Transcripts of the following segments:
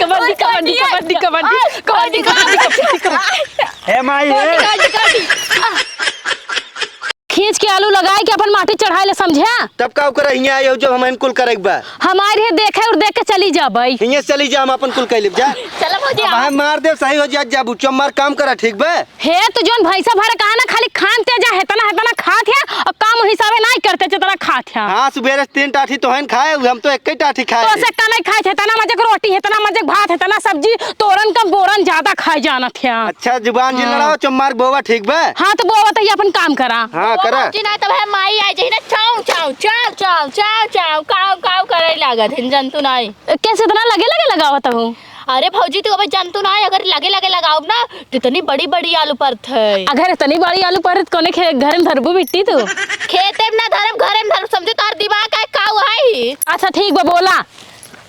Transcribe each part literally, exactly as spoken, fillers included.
कबड्डी, कबड्डी, कबड्डी, कबड्डी, कबड्डी, कबड्डी, कबड्डी। हे माई, हे। कबड्डी, कबड्डी। खींच के आलू लगाए के अपन माटी चढ़ाए ले, समझ्या? तब का ओकरा हियाँ आयो जब हमन कुल करे के बा? हमार हे देखे और देख के चली जाबै। हियाँ चली जा, हम अपन कुल कर लेब जा। चलो भौजी, अब आओ। हम मार देब, सही हो जा, जा बुच्चो मार काम करा, ठीक बा? हे, तू जौन भैंसा भरे कहा ना, खाली खान ते जा, हेतना, हेतना खात है, और काम हिसाबे नाहीं करते, जितना खात है। हाँ, सुबेरे से तीन टाठी तो हन खाए, हम तो एक ही टाठी खाए। तो से का नहीं खाए थे, इतना मजे के रोटी है, इतना मजे के भात है, इतना सब्जी, तोरन कम बोरन ज्यादा खाए जानत है। अच्छा, जुबान जी हाँ। लड़ाओ, चुम्मार बोवा, ठीक बा? हाँ, तो बोवा तो ये अपन काम करा। हाँ, बोवा करा। जी ना, तब है माई आई जही ना, चाऊ, चाऊ, चाऊ, चाऊ, चाऊ, चाऊ, काऊ, काऊ करे लागत है, जंतु नाई। कैसे इतना लगे, लगे लगावत हूँ? अरे भौजी, तू अबे जानतू ना है, अगर लगे लगे लगाओ ना, तो इतनी बड़ी बड़ी आलू परत है। अगर इतनी बड़ी आलू परत, कोने खे-, घर में धरबू बिट्टी तू? खेते में ना धरब, घरे में धरब, समझो तार दिमाग का काऊ है ही। अच्छा ठीक बा, बोला।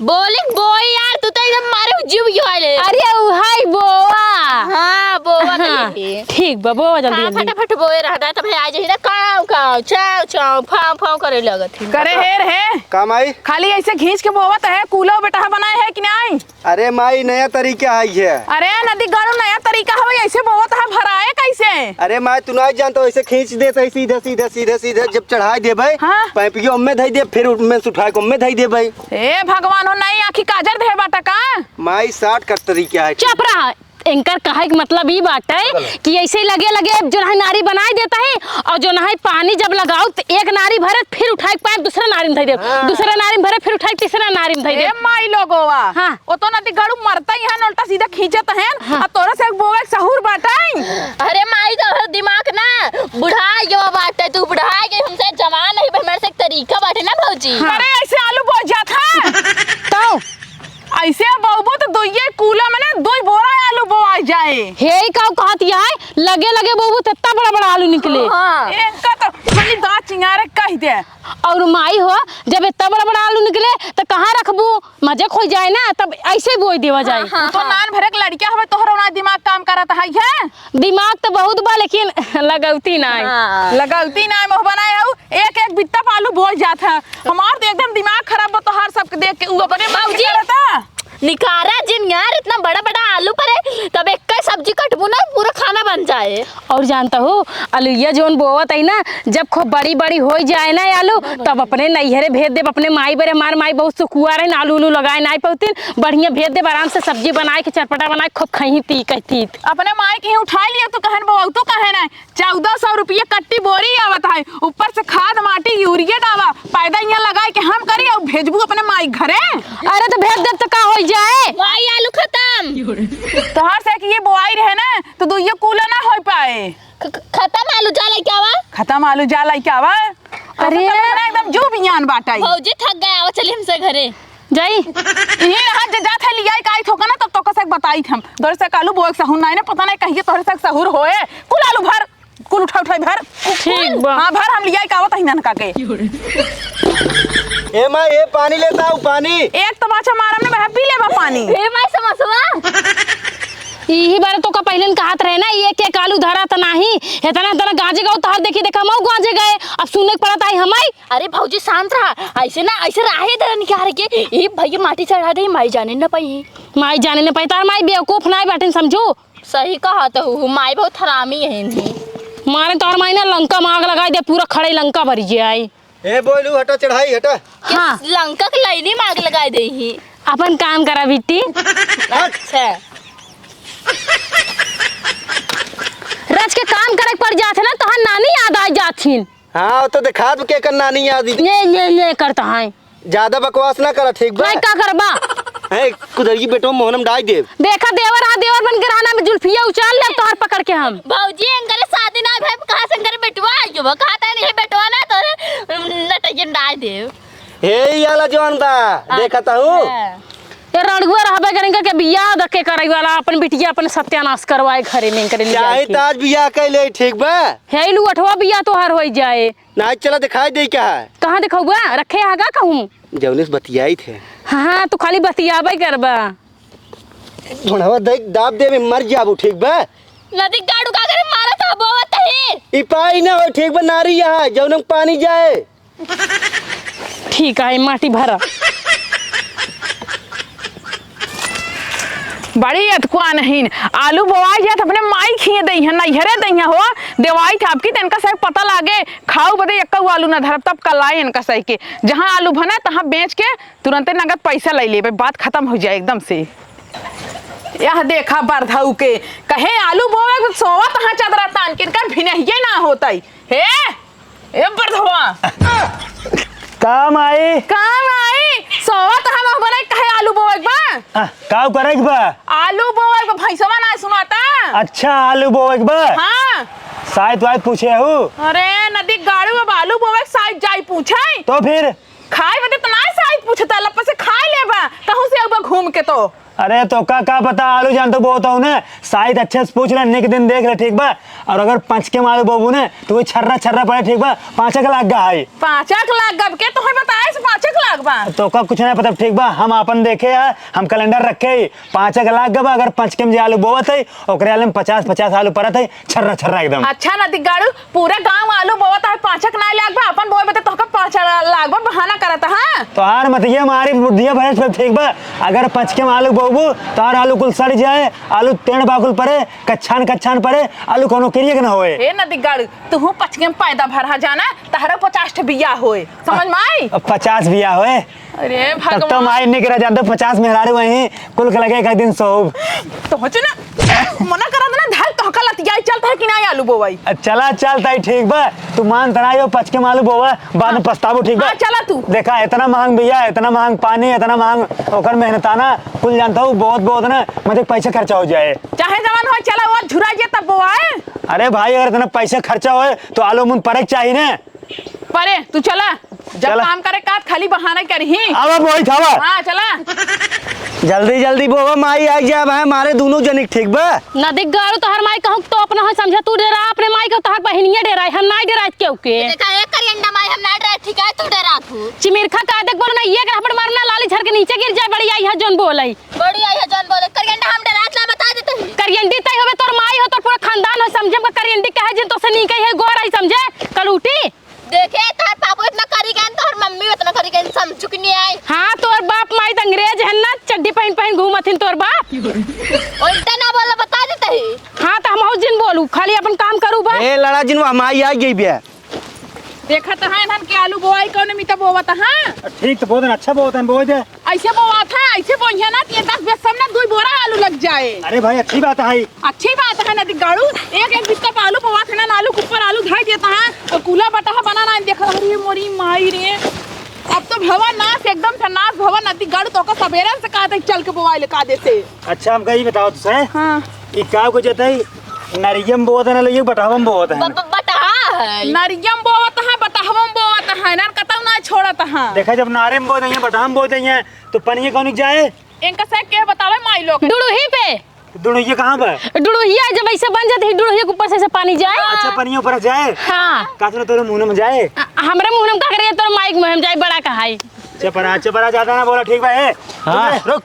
बोलिंग बोई यार, तू तो एकदम मारे जीव यो आले। अरे उहाई बोवा। हाँ, बोवा हाँ, तनी। ठीक बा, बोवा जल्दी हाँ, जल्दी। फटाफट बोए रहता, तब आ जाही ना, काऊ काऊ, चाऊ चाऊ, फाऊ फाऊ करे लगत ही। करे हेर है। का माई? खाली ऐसे घींच के बोवत है, कूलो बेटा बनाए है कि नहीं? अरे माई, नया तरीका है ये। अरे नदी गाड़ू, नया तरीका हवे, ऐसे बोवत है, भराए कैसे? अरे माई, तू नहीं जानत, ऐसे खींच देत है सीधे, सीधे, सीधे, सीधे, जब चढ़ाई देबै, हाँ। पैपियो ओम्मे धई देब, फिर ओम्मे से उठाए के ओम्मे धई देबै। ए भगवान हो, नहीं आँखी काजर धे बाटा का? माई, shortcut तरीका है। चुप रहा। इनकर कहे के मतलब ई बाटे कि ऐसे लगे लगे जो है नारी बनाई देता है, और जो है पानी जब लगाओ तो एक नारी भरे, फिर उठाए के पाए दूसरा नारी में धई दे, हाँ। दूसरा नारी में भरे, फिर उठाए के तीसरा नारी में धई दे। ए माई लोगोवा, हाँ। ओ तो नदी गड़ू मरता ही है, उल्टा सीधा खींचत है, हाँ। और तोरा से बोवे के सहूर बाटे। अरे माई, तोहर दिमाग ना बुढ़ाई गयो बाटे, तू बुढ़ाई गई, हमसे जवान नहीं, हमारे से एक तरीका बाटे ना भौजी। हाँ। अरे ऐसे आलू बोल जात है। तो ऐसे बोबू तो दुइये कूला में ना दुई बोरा आलू बोआ जाए। हे, ई का कहत है? लगे लगे बोबू तो इतना बड़ा बड़ा आलू निकले। हाँ। इनका तो खाली दाँत चिंगारे कह दे। और माई हो, जब इतना बड़ा बड़ा आलू निकले तो कहाँ रखबू? मजे खोई जाए ना, तब ऐसे बोई देवा जाए। हाँ, हाँ, तो हाँ। नान भरे के लड़किया हवे, तोहरा ना दिमाग काम करत है, है? दिमाग तो बहुत बा, लेकिन लगौती ना है। हाँ। लगौती ना है, मुँह बनाए हऊ, एक एक बित्ता पे आलू बोल जात है। हमार तो एकदम दिमाग खराब बा तोहार सबके देख के। उ अपने मन के भौजी, करता। निकारा जिन यार, इतना बड़ा बड़ा आलू परे, तब एक ही सब्जी कटबू ना, पूरा खाना बन जाए। और जानता हो, अलुइया जोन बोवत है ना, जब खूब बड़ी बड़ी हो जाए ना आलू, तब अपने नैहरे भेज देब, अपने माई बरे। हमार माई बहुत सुकुआर है ना, आलू उलू लगाए ना पौतीन, बढ़िया भेज देब, आराम से सब्जी बनाए के, चटपटा बनाए, खूब खही ती कहती। अपने माई के ही उठा लिया, तू कहन बोऊ, तू कहे ना, चौदह सौ रुपया कट्टी बोरी आवत है, ऊपर से खाद, माटी, यूरिया डावा, पैदा यहाँ लगाए के हम करी और भेजबू अपने माई घरे। अरे तो भेज देब तो का होई जाए? माई, आलू खत्म। तोहार से कि ये बोआई रहे ना, तो दो ये कूला ना हो पाए। ख-, ख-, खत्म आलू जा लेके आवा। खत्म आलू जा लेके आवा। अरे। तो ना एकदम जो बियान बाटाई। भौजी थक गए, आवा चली हमसे घरे। जाई। ये हाथ जे जात है लियाई का आई थोका ना, तब तोका से बताई हम। तोरे से कालू बोए के सहूर नाई ना, पता नहीं कहिए तोरे से सहूर होए। कुल आलू भर। कुल उठा उठाई भर। ठीक बा। हाँ, भर, हम लियाई का आवत ही ननका के। ए माँ, ए पानी लेता हूँ, पानी। एक तमाचा मारम ने बहा पी लेबा पानी। ए माँ, समोसवा। इही बारे तोका पहिले न कहत रहे ना, एक एक आलू धरा त नाही, हेतना हेतना गांजे गए तोहर देखी देखा मऊ गांजे गए, अब सुने के पड़त आई हमई। अरे भौजी शांत रहा, ऐसे ना, ऐसे राहे दे निकाल के, ई भैया माटी चढ़ा दे, माई जाने न पाई। माई जाने न पाई, तार माई बेवकूफ नाई बाटिन समझू। सही कहत हूँ, माई बहुत हरामी है इनकी। मारे तोहर माई ना लंका में आग लगाई दे, पूरा खड़े लंका भरी जे आई। ए बोलू, हटा चढ़ाई, हटा। हाँ। लंका के लाइनी में आग लगाई दे ही। अपन काम करा बिट्टी। अच्छा। रच के काम करे के पड़ जात है ना, तोहर नानी याद आ जात हिन। हाँ, तो देखा दू के कर नानी याद। ये, ये, ये करता है। ज्यादा बकवास ना करा, ठीक बा? नहीं, का करबा? ए, कुदरगी बेटो मोहनम डाई देब। देखा देवर, हाँ, देवर बन के रहना में जुल्फिया उचाल ले तोहर पकड़ के हम। भौजी, एंगरे शादी ना भई, कहाँ से एंगरे बेटवा आइयो बा? कहा था नहीं बेटवा ना तोरे नटैया डाई देब। हे, ई आला जौन बा, हाँ। देखा ताहू? हाँ। ये रड़ुआ रहबे करेंगे के बियाह दके करई वाला, अपन बिटिया अपन सत्यानाश करवाए घरे में करे ले चाहे जाए के। ताज बियाह कैले, ठीक बा? हे, लुअठवा बियाह तोहर होई जाए। नाई चला दिखाई दे क्या है? कहाँ दिखाऊबा? रखे आगा कहूँ? जौने से बतियाई थे। हाँ, तू खाली बतियाबे करबा। ढोढ़वा देख दाब दे में मर जाबू, ठीक बा? नदी गाड़ू का करे मारा था बोवत ही। ई पाई ना हो, ठीक बा, नारी यहाँ है, जौने में पानी जाए। ठीक है, माटी भरा। बड़ी अतकुआ नहीं, आलू बोवाई जात अपने माई खिए दइहन, नैहरे दइहन हो, देवाई था आपकी, तेनका सही पता लागे, खाऊ बदे एक्का आलू न धरब, तब कल्लाई इनका सही के। जहाँ आलू भने, तहाँ बेच के तुरंते नगद पैसा ले लेबे, बात खतम हो जाए एकदम से। यह देखा बरधऊ के, कहे आलू बोवे, सोवत हाँ चदरा तान के, इनका भिनहिए ना होतई। हे, ए बरधवा। का माई? का माई? सोवत हाँ मह बनाई, कहे आलू बोवे के बा? आ, का करे के बा? आलू बोवे के बा, भैंसवा ना सुनाता? अच्छा, आलू बोवे के बा? हाँ। साइत वाइत पूछे हूँ? अरे, नदी गाड़ू, अब आलू बोवे के साइत जाई पूछे? तो फिर? खाए बदे त नाय साइत पूछता, लप्पा से खाए लेबा, कहूँ से अउबा घूम के तो। अरे तो का, का पता आलू जान तो बोवत हूँ ना, साइत अच्छे से पूछ ले, निक दिन देख ले, ठीक बा? और अगर पचके में आलू बोबू ना, तो वही छर्रा छर्रा पड़े, ठीक बा? पाँचक लाग गा है। पाँचक लाग गब के तोहे बताए से पाँचक लाग बा? तो का कुछ नहीं पता, ठीक बा? हम आपन देखे है, हम कैलेंडर रखे ही, पाँचक लाग गब, अगर पचके में जे आलू बोवत है, ओकरे आलू में पचास पचास आलू परत है, छर्रा छर्रा एकदम। अच्छा नदी गाड़ू, पूरा गांव आलू बोवत है, पाँचक नाय लाग बा, अपन बोए बते तोहका पाँच लाग बा, बहाना करत है। तोहार मतिया मारी बुद्धिया भैंस पे ठीक बा, अगर पचके में आलू बोबू, तोहार आलू कुल सड़ जाए, आलू टेढ़ बाकुल परे, कच्छान कच्छान परे, आलू कोनो किरिया के ना होए। ए नदी गाड़ू, तुहू पचके में पैदा भरहा जाना, तहरा पचास ठे बिया होए, समझ में आई? अब पचास बिया होए? अरे तब तो भगवान। माई निकरा जानते, पचास मेहरारू वहीं कुल के लगे एक दिन सोब। तो हो ना, मना करा देना, धर तोहका लतियाई चलता है कि ना आलू बोवाई? अ, चला चलता ही ठीक बा, तू मान तना यो पचके में आलू बोवा, बाद में पछताबू ठीक बा? हाँ, चला तू। देखा इतना महंग बिया, इतना महंग पानी, इतना महंग ओकर मेहनताना, कुल जानता हूँ बहुत बहुत ना, मुझे पैसा खर्चा हो जाए। चाहे जवान हो, चला वो झुरा जे तब बोवाए। अरे भाई अगर इतना पैसा खर्चा होए तो आलू मुन परे के चाहिए ना। परे, तू चला। जब चला। काम करे का, खाली बहाना करही। अब, अब वही था, अब। हाँ, चला। जल्दी, जल्दी बोवा, माई आ जाए भाई, मारे दोनों जनिक, ठीक बा? नदी गाड़ू तोहर माई कहूँ तो अपना हो समझा, तू डेरा अपने माई के, तोहर बहिनिया डेरा, हम नाई डेरा केहू के। देखा, एक करियंडा माई, हम नाई डेरा, ठीक है, तू डेरा तू। चिमिरखा का देख बोल ना, ये अगर हपड़ मारना लाली झर के नीचे गिर जाए, बड़ी आई है जौन बोलई। बड़ी आई है जौन बोले, करियंडा हम डेरा ला बता देते ही। करियंडी तई होबे, तोर माई हो, तोर पूरा खानदान हो, समझे हमका करियंडी कहे जिन तो से नी कही है, गोर आई समझे, कलूटी। देखे, तोहर पापो इतना करी गए, तोहर मम्मी इतना करी गए, समझ चुकी नहीं आई। हाँ, तोर बाप माई त अंग्रेज है ना, चड्डी पहन पहन घूमत हिन तोर बाप। उल्टा ना बोला, बता देते ही। हाँ, तो हम जिन बोलू, खाली अपन काम करू बा। ए, लड़ा जिन, वह माई आ गई बिया। देखत हाँ इन्हन के आलू बोआई कौन मिता बोवत हाँ। ठीक तो बोवत हैं, अच्छा बोवत हैं, बोए दे। ऐसे बोआत है, ऐसे बोइया ना, ये दस बीस सब ना दुई बोरा आलू लग जाए। अरे भाई, अच्छी बात है। अच्छी बात है नदी गाड़ू, एक एक बिस्ता पे आलू बोआत है ना, आलू के ऊपर आलू धर देता है और कूला बटा है बना ना, देख अरे मोरी माई रे। अब तो भवा नाश, एकदम से नाश भवा नदी गाड़ू, तोका सबेरन से कहा था चल के बोआई ले का दे से। अच्छा, हमका ई बताओ तो सर, हाँ। ई का को जतई नरियम बोवत है ना, लइये बटहवम बोवत है? ब-, ब-, बटहा है। नरियम बोवत है, बटहवम बोवत है, ना कतौ ना छोड़त है। देखा, जब नारे में बोवत है, बटहवम बोवत है, तो पनिया कौन जाए? इनका से के बतावे माई लोग? डुड़ुही पे। डुड़ुहिया कहाँ बा? डुड़ुहिया जब ऐसे बन जाती है, डुड़ुहिया के ऊपर से ऐसे पानी जाए। अच्छा, पनिया ऊपर जाए? हाँ। का सुना तोरे मुंह में जाए? अ, हमरे मुंह में का करे, तोर माइक में हम जाए, बड़ा कहाई। चपरा, चपरा ज्यादा ना बोला, ठीक बा? ए, हाँ। रुक।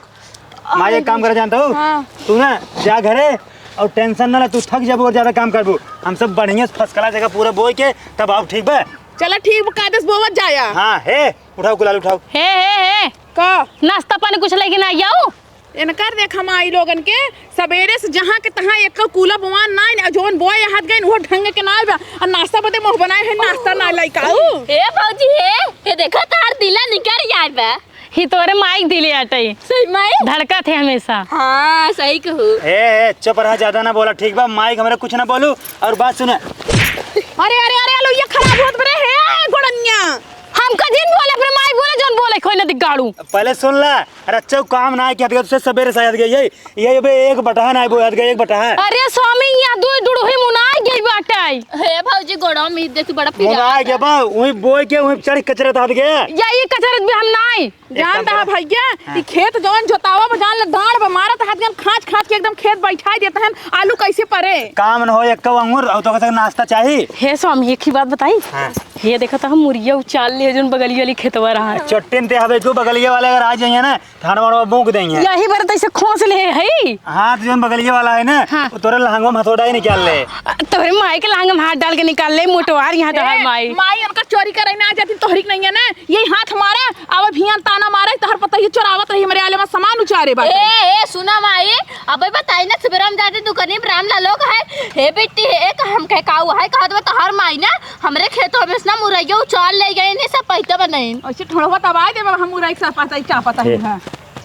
माई, एक काम करा जानता हूँ? हाँ। तू ना जा घरे और tension ना ले, तू थक जाबू और ज्यादा काम करबू। हम सब बढ़िया से first class जगह पूरा बोई के तब आओ, ठीक बा? चला ठीक बा, कादस बोवत जाया। हाँ, हे, उठाओ कुल आलू, उठाओ। हे, हे, हे। का? नाश्ता पानी कुछ लेके ना आई जाऊ? इनकर देख हम आई लोगन के सबेरे से जहाँ के तहाँ एक कूला बोआन ना, जौन बोए हाथ गइन, वो ढंग के ना बा। और नाश्ता बदे मुँह बनाए है, नाश्ता ना लइका। ए भौजी, हे, हे देखा, तार दिला निकर यार बा। ही तोरे माइक दिले अटई। सही माई? धड़कत है हमेशा। हाँ, सही कहू। ए, ए, चुप रहा, ज्यादा ना बोला, ठीक बा? माइक हमरे कुछ ना बोलू, और बात सुने। अरे, अरे, अरे, लो, ये खराब होत बरे, हे, गोड़निया। हमका जिन बोले, अपने माइक बोले, जौन बोले, कोई ना दिगाड़ू। पहले सुन ला, अरे, अच्छा, काम ना है कि हद गए, तुझसे सबेरे से हद गई है। ये बे एक बटहा ना है, वो हद गए, एक बटहा। अरे, स्वामी, यहाँ दो डुड़ुही मुनाई गई बाटे। हे भौजी, गोड़ा में दे तू बड़ा पिरात मुनाई गया बा, वहीं बोए के, वहीं चढ़ कचरा तो हद गया। या ये कचरा भी हम नाई। एक काम जानता है करा। भैया, हाँ। ई खेत जौन जोतावा बा, जान ले, डांड बा, मारत हाथ गन खाँच खाँच के एकदम खेत बैठाई देता है, आलू कैसे परे? काम न हो, एक कप अंगूर, और तो कहते नाश्ता चाही। हे स्वामी, एक ही बात बताई। हाँ। ये देखा तो हम मुरिया उचाल लिए, जौन बगलिया वाली खेतवा रहा। चट्टिन ते हवे, तू बगलिया वाले अगर आ जाइए ना, थाना वाला भूख देंगे। यही बार तो ऐसे खोस ले है। हाँ, तो जौन बगलिया वाला है ना, हाँ। वो तोरे लहंगवा में हथौड़ा ही निकाल ले। अ, तोहरे माई के लांग में हाथ डाल के निकाल ले, मोटवार यहाँ तोहर ए, माई। माई उनका चोरी करे ना आ जाती, तोहरी के नहीं है ना, यही हाथ मारे, अब भियान ताना मारे, तोहर पता ही चोरावत रही हमरे आले में सामान उचारे बाटे। ए, ए, सुना माई, अबे बताई ना, सुबेरा में जाते दुकानी में राम लालो का है, हे बेटी, हे, एक हम कहे का हुआ है, कहत बा तोहर माई ना, हमरे खेतों में से ना मुरैया उचार ले गए, इन्हें सब पैसा बनाइन। ऐसे ठोड़वा दबाए दे, हम मुरई के साथ पता ही क्या पता है, ए, हाँ।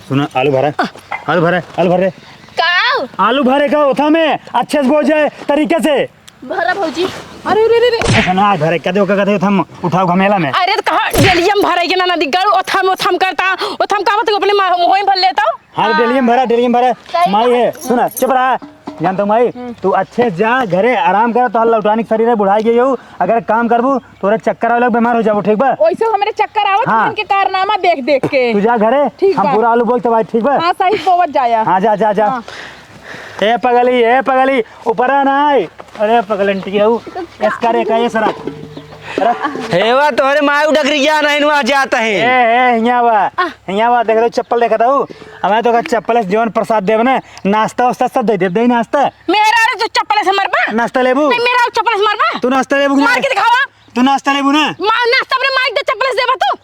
सुना, आलू भरा, आलू भरा, आलू भर रे। का? आलू भरे का ओथा में अच्छे से बो जाए तरीके से। भरा भौजी। अरे, रे, रे, रे। ऐसा ना भरे, कदे ओका कदे ओथा में उठाओ घमेला में। अरे, तो कहाँ डेलियम भरे के ना, ना दिग्गड़, ओथा में, ओथा में करता, ओथा में का मतलब अपने मा-, मुँह में भर लेता? हाँ, तो डेलियम भरा, डेलियम भरा। सही माई बात। है, सुना, चुप रहा। जानता हूँ माई, हम्म। तू अच्छे से जा घरे, आराम कर, तो लौटानी के शरीर है, बुढ़ाई गई हो, अगर काम करबू, तोरे चक्कर आवे लग, बीमार हो जाबू, ठीक बा? ओइसे हमरे चक्कर आवत हाँ। इनके कारनामा देख देख के। तू जा घरे, ठीक हम बा। पूरा आलू बोई तब आई, ठीक बा? हाँ, सही बोवत जाया। हाँ, जा, जा, जा। हाँ। ए पगली, ए पगली, ऊपर आ ना आई। अरे पगलंटी है वो। इसका रे का ये सरा। अरे। हेवा तोहरे माई उडक रही जा नहीं वहाँ जाता है। ए, ए, हियाँ बा। हियाँ बा, देख लो चप्पल देखा था वो। हमें तो का चप्पल से जीवन प्रसाद देव ना, नाश्ता वास्ता सब दे देव, दे नाश्ता। मेहरारू जो चप्पल से मरबा? नाश्ता लेबू? नहीं, मेहरारू चप्पल से मरबा? तू नाश्ता लेबू कि मार नहीं? के दिखावा। तू नाश्ता लेबू ना? मा-, नाश्ता अपने माइक दे, चप्पल से देबा तू?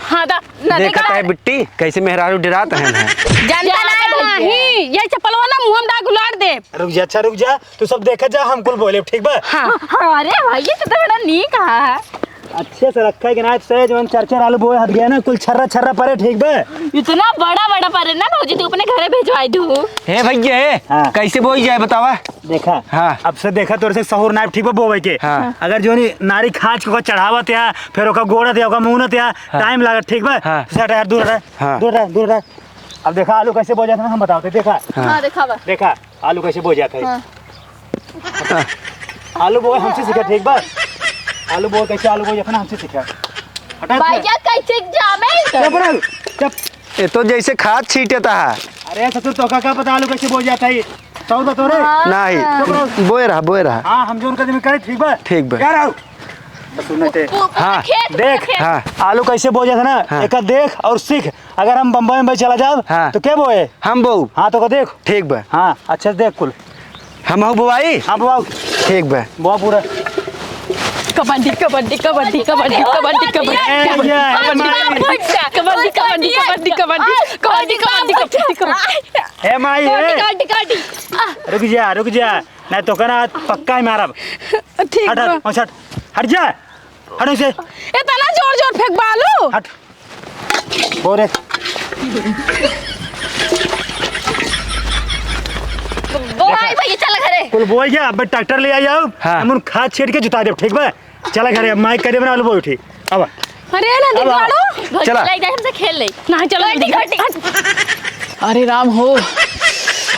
हाँ, दा, ना देखत देखा। है बिट्टी, कैसे मेहरारू डरात है ना। जानता जानता नहीं। नहीं, ये चप्पल वाला मुँह में डाल गुलाट दे। रुक जा, अच्छा रुक जा, तू सब देखत जा, हम कुल बोले, ठीक बा? हाँ। हाँ, अरे भाई, ये तो बड़ा नीक है। अच्छे से रखा है कि ना, से जवन चार चार आलू बोए हट गया ना, कुल छर्रा छर्रा परे, ठीक बा? इतना बड़ा बड़ा परे ना भौजी, तू अपने घरे भिजवाई दू। हे भैया, हे, हाँ। कैसे बोई जाए बतावा? देखा, हाँ। अब से देखा तोरे से सहूर नाइब, ठीक बा बोवे के। हाँ। अगर जो नी नारी खाच के ओका चढ़ावत या, फिर ओका गोड़त या, ओका मूनत या, हाँ। टाइम लागत, ठीक बा? हाँ। से हटा यार, दूर रह, हाँ। दूर रह, दूर रह। अब देखा आलू कैसे बोया जाता है, हम बताओ, देखा। हाँ। हाँ, देखा बा। देखा। आलू कैसे बोए जात है? हाँ। आलू बोए हमसे सीखा, ठीक बा? आलू बोए कैसे आलू बोए अपना हमसे सीखा। हटा, भैया, कैसे जावे? चुप रह, चुप। ये तो जैसे खाद छींटत है। अरे ससुर, तोका का पता आलू कैसे बोए जात है? सौर बा तोरे? हाँ। नहीं, चुप रह। बोए रहा, बोए रहा। हाँ, हम जो उनका दिन करे, ठीक बा? ठीक बा। क्या रहो? तो सुन ते। वो, वो हाँ। खेत, देख। खेत। हाँ। आलू कैसे बोए जात है ना? हाँ। एका देख और सीख। अगर हम बम्बई में चला जाब, हाँ। तो के बोए? हम बोऊ। हाँ, तो का देख। ठीक बा। हाँ, अच्छे से देख कुल। हमहू बोआई? हाँ, बोआओ। ठीक बा। बोआ पूरा। कबड्डी, कबड्डी, कबड्डी, कबड्डी, कबड्डी, कबड्डी। ए, ये, ए, कबड्डी, माई। कबड्डी, कबड्डी, कबड्डी, कबड्डी, कबड्डी, कबड्डी, कबड्डी, कबड्डी, कबड्डी। ए, माई, ए। कबड्डी, कबड्डी, कबड्डी। रुक जा, रुक जा। नहीं तो कहना आज पक्का ही मारब। ठीक हट, हट, बा। हट, हट जा। हट उसे। इतना जोर जोर फेंक बालू। हट। बोरे। बोआई भैया, चल घरे। कुल बोई गया, अब ट्रैक्टर ले आई आओ। हाँ। हम उन खाद छीट के जुता देब, ठीक बा? चला घरे, अब माइक करे बना लो, बोल ठीक। अब। अरे ना, अब आओ। दिखाड़ो। चला। ले जाए, हमसे खेल ले। नहीं, चलो, घटी, दिखा। घटी। अरे राम हो,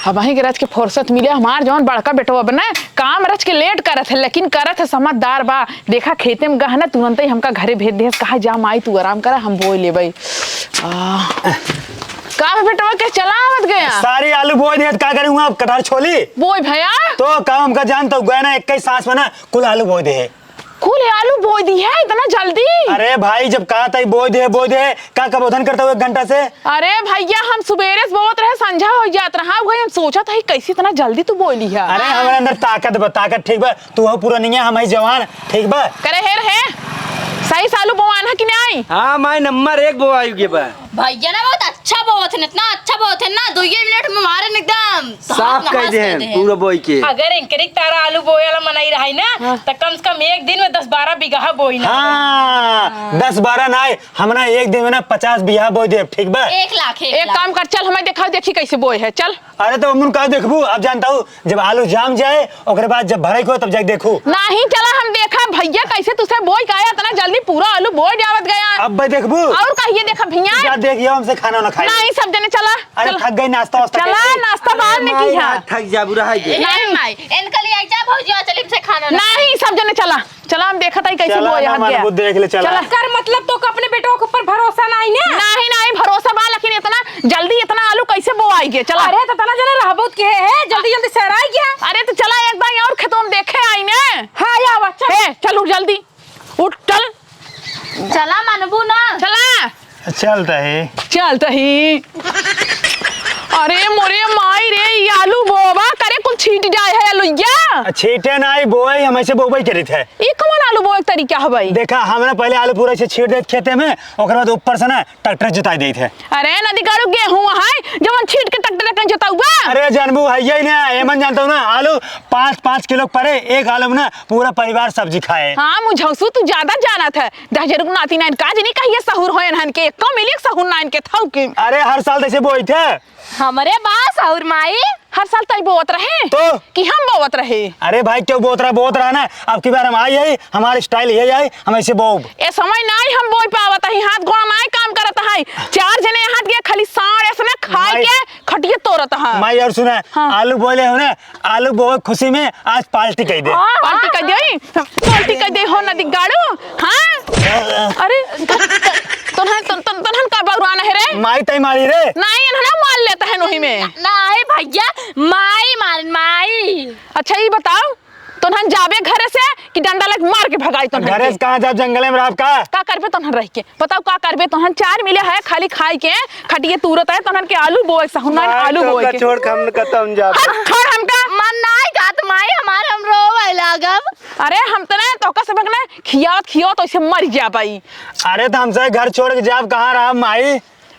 अबहीं के रच के फुर्सत मिले, हमार जौन बड़का बेटवा बने, काम रच के लेट करत है, लेकिन करत है, समझदार बा। देखा, खेते में गहना, तुरंते ही हमका घरे भेज देहस, कहा, "जा माई, तू आराम करा, हम बोए लेबई।" आ, का बे बेटवा, के चला आवत गया? सारी आलू बोए दिहत, का करूँगा अब, कटार छोली? बोए भैया। तो का हमका जानत हो, गया ना, एक ही सांस में ना, कुल आलू बोए दे। कुल आलू बोए दिहे, इतना जल्दी? अरे भाई, जब कहा था, बोए दे, बोए दे, का कबोधन करता हूँ एक घंटा से? अरे भैया, हम सुबेरे से बोवत रहे, संझा होइ जात रहा, वही हम सोचत है, कैसे इतना जल्दी तू बोली है? अरे, हमारे अंदर ताकत बा, ताकत, ठीक बा? तू हो पुरनिया, हम ही जवान, ठीक बा? करे हे रहे, सही से आलू बोआन है कि नहीं? हाँ, माई नंबर एक बोआई के बा। भैया ना बहुत अच्छा बोवत है, इतना अच्छा बोवत है ना, दो ये मिनट में मारे न एकदम साफ हाथ कर नमाज दे कर हैं, दे हैं। पूरा बोई के। अगर इनकरे तारा आलू बोए वाला मनई रही ना, हाँ। त कम से कम एक दिन में दस बारह बीघा बोई ना। हाँ, दस बारह ना आए, हमना एक दिन में ना पचास बीघा बोई देब, ठीक बा? एक लाख, एक एक लाख। काम कर, चल हमें दिखाओ, देखी कैसे बोए है, चल। अरे तो अमुन का देखबू, अब जानता हूँ, जब आलू जाम जाए, ओकरे बाद जब भराई को, तब जाके देखू। नहीं, चला हम देखा भैया, कैसे तुसे बोई का इतना जल्दी पूरा आलू बोई जावत गया। अब भाई देखबू। और कहिए देखा भैया। जा देख, ये हमसे खाना ना खाए। नहीं, सब जने चला। अरे चला। थक गई, नाश्ता वास्ता चला, कर ले। नाश्ता बाद अरे में माई, किया। आज थक जा, बुरा है ये। ए, नहीं। माई, इनका लिए आई जा, भौजी, चल इनसे खाना ना नहीं, सब जने चला। चला, हम देखत हई कैसे चला बोया ना, हक गया। मानबू, देख ले, चला। चला। कर मतलब तो अपने बेटवा के ऊपर भरोसा नहीं ना? नहीं, नहीं, भरोसा बा, लेकिन इतना जल्दी इतना आलू कैसे बोआई गया? चला। अरे, तो तना जने रहबूत के है, जल्दी, जल्दी सहराई गया। अरे, तो चला, एक बार और खेतों में देखे आई ने। हाँ, आवा, चल। हे, चल, उठ जल्दी। उठ, चल। चला, मानबू ना। चला। चलता है। चलता ही। अरे मोरे माई रे, ई आलू बोवा करे कुल छीट जाए है। तो या? आ, छीटे नाई बोए, हम ऐसे बोबई करित है। ई कौन आलू बोए के तरीका है भाई? देखा, हमरा पहले आलू पूरा ऐसे छीट देत खेते में, ओकर बाद ऊपर से ना ट्रैक्टर जोताई देत है। अरे नदी गाड़ू, गेहूं है जवन छीट के ट्रैक्टर कहीं जोताउबा? अरे जानबू है यही ना, एमन जानता हूँ ना, आलू पाँच पाँच किलो परे, एक आलू में ना पूरा परिवार सब्जी खाए। हाँ मुझौसू, तू ज्यादा जानत है। दहजरुक नाती नाइन का जनी कहिए सहूर होयन हन के, एको मिली सहूर नाइन के थाउ के। अरे हर साल तैसे बोई थे। हमरे बा सहूर माई। हर साल तई बोवत रहे तो? कि हम बोवत रहे? अरे भाई, क्यों बोवत रहा, बोवत रहा ना। अब की बार हम आई है, हमारे स्टाइल यही आई, हम ऐसे बोब। ए समय नाई हम बोई पावत ही, हाथ गोड़ा नाई काम करत है। चार जने हाथ गए, खाली साँड़ ऐसे ना खाए माई के खटिए तोरत है। माई और सुना, हाँ। आलू बोले हो ना, आलू बोए खुशी में आज पार्टी कह दे। हाँ, पार्टी हाँ। कह दे, पार्टी कह दे हो नदी गाड़ू। हाँ? अरे, त-, त-, तोन्हन, तोन-, तोन-, तोन्हन का बउरान है रे? माई तई मारी रे। नाई, इन्हन मार लेत है नोही में। ना, नाई भैया, माई मार, माई। अच्छा, ई बताओ, तोन्हन जाबे घरे से कि डंडा लेके मार के भगाई तोन्हन घरे के? से कहाँ जाब, जंगले में रहब का? का करबे तोन्हन रह के? बताओ का करबे तोहन? चार मिले है खाली खाए के, खटिए तूरत है तोहन के आलू बोए, सहुनान माई आलू तो बोए का के। छोड़ के हम कतम जाब। हट, छोड़ हमका। मन नाई का त माई हमार हम रोवे लागब। अरे हम त ना तोहका सबक ना खियावत खियावत ऐसे मर जाबई। अरे त हमसे घर छोड़ के जाब कहाँ रहब माई?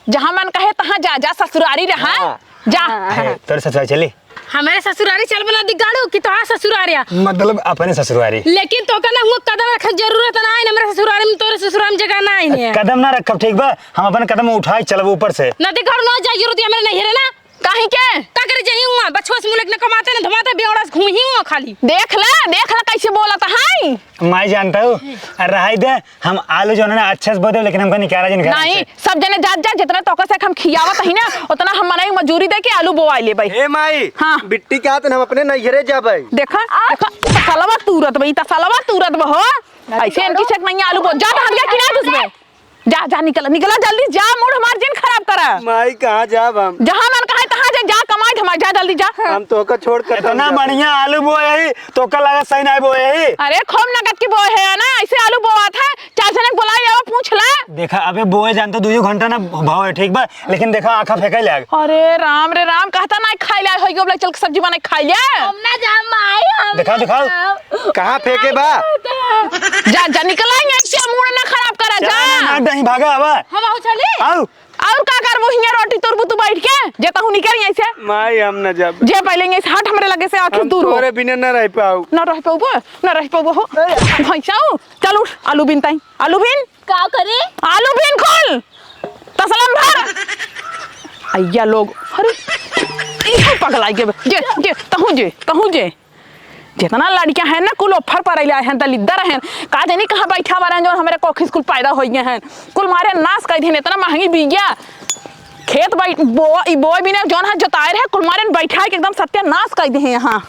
जहाँ मन कहे तहाँ जा, जा ससुरारी रहा। हाँ। जा। है, तोरे ससुरारी चली? हमरे ससुरारी चलबे नदी गाड़ू कि तोहार ससुरारी आ? मतलब अपने ससुरारी। लेकिन तोका ना हुआ कदम रखे जरूरत ना है, हमरे ससुरारी में, तोरे ससुरारी में जगह ना है। कदम ना रखब, ठीक बा? हम अपन कदम उठाए चलब ऊपर से। नदी गाड़ू ना जाए जरूरत है हमरे नैहरे ना। काहे के? का करे जाई हुआ? बछवा से मुलक न कमाते न धमाते बेवड़ा से घूमी हुआ खाली। देख ला, देख ला कैसे बोलत है। माई जानता हूँ, रहाई दे, हम आलू जो है ना अच्छे से बो देब, लेकिन हमका निकाला जिन घर नहीं, से। सब जने जात जा, जितना तोका से हम खियावत ही ना, उतना हम मनई मजूरी दे के आलू बोवाई लेबै। ए माई, हाँ। बिट्टी के हाथ हम अपने नैहरे जाबै। देखा, देखा, तसलवा तूरत बा, ई तसलवा तूरत बा हो। ऐसे इनकी से नहीं आलू बो, जा तो हम जा किनारे घुसबे। जा, जा, निकला, निकला जल्दी, जा, मूड हमार जिन खराब करा। माई, कहाँ जाब हम? जहाँ मन कहे तहाँ जा, जा, कमाई धमाई, जा जल्दी जा। हम तोका छोड़ के इतना बढ़िया आलू बोए ही, तोका लगा सही नहीं बोए ही। अरे, खूब नगद की बोए है ना, ऐसे आलू बोआत है, चार जने के बुलाई, आओ, पूछ ला। देखा, अबे बोए जान तो दुइयो घंटा ना भाव है, ठीक बा? लेकिन देखा, आँखा फेंके लाग। अरे राम रे राम, कहता ना खाई ले, होई गयो, चल के सब्जी बनाई खाई ले। हम ना जाब माई, हम दिखाओ, ना दिखाओ। जाब। कहाँ फेंके बा? जा, जा, निकल आई, ऐसे मूड ना खराब करा, जा। चला ना, ना, नहीं भागा, आवा। हम आओ चली। आओ। और का करबो, हियाँ रोटी तुरबू तू बैठ के, जे तहू निकल यहाँ से। माई, हम ना जाब। जे पहले यहाँ से हट, हमरे लगे से आँखी हम दूर हो। तोरे बिना ना रह पाऊ। ना रह पाऊबो, ना रह पाऊबो हो। भैंसाऊ, चल उठ, आलू बीन ताई, आलू बीन। का करे? आलू बीन खोल, तसलम भर। अइया लोग, अरे, इहो पगलाई के, जे, जे, तहूँ जे, तहूँ जे। जितना लड़कियाँ हैं ना, कुल ऑफर पर अइला हैं, दलिद्दर हैं। का जानी कहाँ बैठा हुआ रहें, जो हमरे कोखी से कुल पैदा होइए हैं। कुल मारे नाश कर देन, इतना महंगी बिया। खेत बै-, बो-, ई बोए बिने जौन है जोताए रहे, कुल मारे बैठा के एकदम सत्यानाश कर दे हैं यहाँ।